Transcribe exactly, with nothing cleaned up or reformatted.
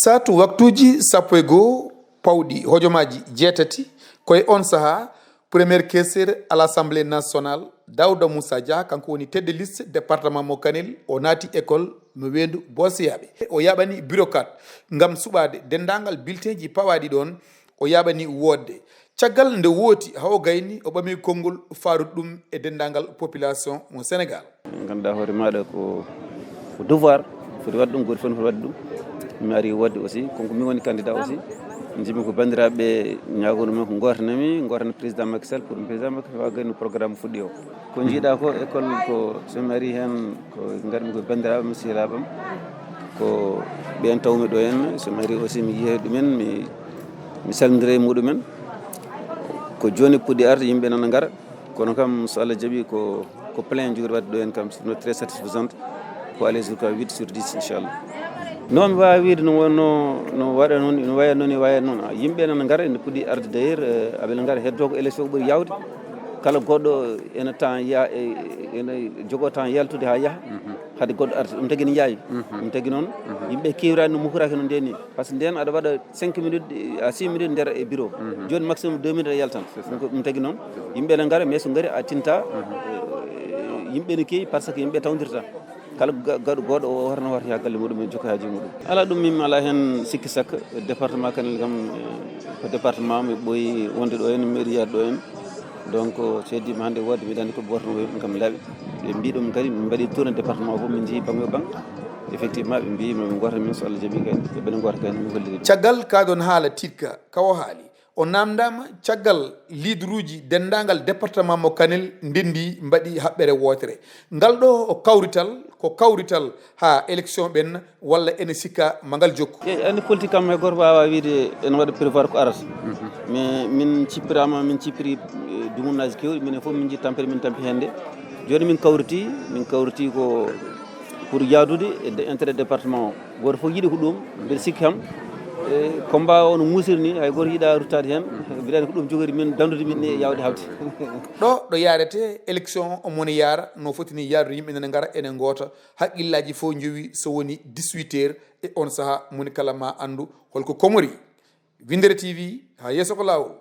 Saatu waktuuji sappo e goo pawɗi hojomaaji jeetati, ko e on sahaa, premier caissier à l'Assemblée nationale, Daouda Moussa Dia, kanko woni tête de liste département mo Kanel, o naati école mo weendu Boosiyaaɓe. O yaaɓani bureau quatre ngam suɓaade denndaangal bulletinji pawaaɗi ɗoon, o yaaɓani woodde. Caggal nde wooti haa o gayni, o ɓami konngol faaruɗo ɗum e denndaangal population mo Sénégal. Ngannduɗaa hoore maaɗa ko, ko devoir, foti waɗde ɗum, gooto fof ne foti waɗde ɗum. Mi arii woodde aussi, comme ko min woni candidat aussi. Njiɗmi ko banndiraaɓe ɓe ñaagoto men ko ngootana mi, ngootana président Macky Sall, pour président Macky Sall waawa gaynude programme fuɗɗi o. Ko njiiɗaa ko école ko, so mi arii heen, ko ngarmi ko banndiraaɓe am, sehilaaɓe am. Ko ɓeen tawmi ɗo heen, so mi arii aussi mi yiyii ɗumen, mi, mi salmondira e muɗumen. Ko jooni puɗɗi arde, yimɓe nana ngara. Kono kam, so Allah jaɓii, ko, ko plein jogori waɗde ɗo heen kam, c'est très satisfaisante. Ko aller jusqu'à huit sur dix, inchallah. No mi waawi wiide no wonno, no waɗa noon, no waya noon, e waya noon. Yimɓe nana ngara, ene puɗɗi arde d'ailleurs, eh, aɓe ngara, heddo ko élection ɓuri yawde. Kala goɗɗo ene temps ya-, e-, ene jogoo temps yaltude haa yaha. Hade goɗɗo arde, ɗum tagi ne yaawi. Ɗum tagi noon, yimɓe keewraani no mofraaki no ndeen ni. Par ce que ndeen aɗa waɗa cinq minutes à six minutes nder e bureau. Jooni maximum deux minutes a yaltan. Donc ɗum tagi noon, yimɓe ne ngara, mais so ngari a tinta, eh, yimɓe ne keewi par ce que yimɓe tawndirta. Kala ga-, gaɗo gooɗo o horno horti haa galle muɗum en jokka haaji muɗum. Alaa ɗum min mi alaa heen sikki sakka, département Kanel kam, eh, ko département mi ɓooyi wonde ɗo heen, mi meeɗi yaade ɗo heen. Donc, so heddiima hannde woodde, mbiɗa anndi ko ɓe waɗatnoo ɗum kam laaɓi. Ɓe mbii ɗum kadi, min mbaɗi tourné département o fof, min njii baŋ e baŋ. Effectivement, ɓe mbii, "Min ngoota min, so Allah jaɓii kadi, ɓe ɓen ngoota kadi, min holliri." Caggal kaa ɗoon haala tiiɗka, ka o haali, o naamndaama caggal liiduruuji denndaangal département mo Kanel ndenndi mbaɗi haɓɓere wootere. Ngal ɗo o kawrital, ko kawrital haa élection ɓenna walla ene sikka ma ngal jokku? E, anndi politique kam, hay gooto waawaa wiide ene waɗa prévoir ko arata. Mais min cippiraama, min cippiri, eh, dumunnaaji keewɗi, minen fof min njii tampere, min tampi heen nde. Jooni min kawriti, min kawriti ko pour yaadude e de-, intérêt département o. Gooto fof yiɗi ko ɗum, mbeɗa sikki kam, e combat o no muusiri ni, hay gooto yiɗaa ruttaade heen. Mbiɗa anndi ko ɗum jogori min, danndude min ni e yaawde hawde. Ɗo, ɗo yaarete élection o mone yaara, no foti ni yaarude, yimɓe nana ngara ene ngoota, haqqillaaji fof njowi so woni dix-huit heures, e on sahaa moni kala ma anndu holko komori. Winndere T V, haa yeeso ko laawol.